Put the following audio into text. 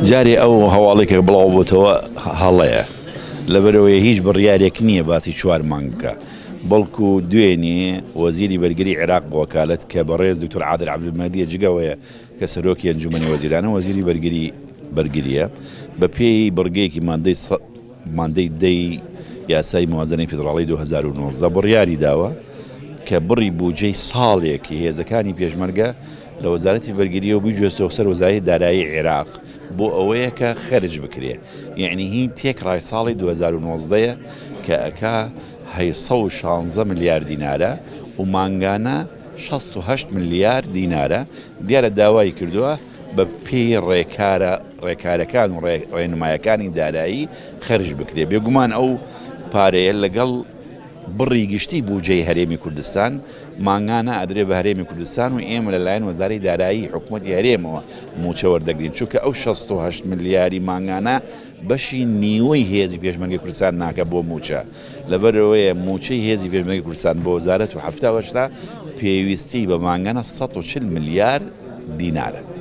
جارێ ئەو هەواڵەی کە بڵاو بۆتەوە هەڵەیە، لەبەرئەوەی هیچ بڕیارێک نییە باسی چوار مانگ بکا، بەڵکو دوێنێ وەزیری بەرگری عێراق بە وەکالەت کە بەڕێز دکتۆر عادل عەبدولمەهدیە جگەوەیە کە سەرۆکی ئەنجومەنی وەزیرانە وەزیری بەرگری بەرگریە بە پێی بڕگەیەکی مادەی مادەی دەی یاسای موازنەی فیدراڵی 2019 بڕیاری داوە کە بڕی بودجەی ساڵێکی هێزەکانی پێشمەرگە لە وەزارەتی بەرگریەوە بیگوێزتەوە سەر وەزارەتی دارایی عێراق بۆ ئەوەیە کە خەرج بکرێ یەعنی هی تێکڕای ساڵی 2019 یە کە ئەکا 816 ملیار دینارە و مانگانە 68 ملیار دینارە دیارە داوای کردووە بە پێی ڕێکارە ڕێکارەکان و ڕێنمایەکانی دارایی خەرج بکرێ بێگومان ئەو پارەیە لەگەڵ بڕی گشتی بوجەی هەرێمی کوردستان مانگانە ئەدرێ بە هەرێمی کوردستان و ئێمە لەلایەن وەزارەی دارایی حکومەتی هەرێمەوە مووچە وەردەگرین، چونکە ئەو 68 ملیاری مانگانە بەشی نیوەی هێزی پێشمەرگەی کوردستان ناکە بۆ مووچە، لەبەرئەوەیە مووچەی هێزی پێشمەرگەی کوردستان بۆ وەزارەت و 70 و 80 پێویستی بە مانگانە 140 ملیار دینارە.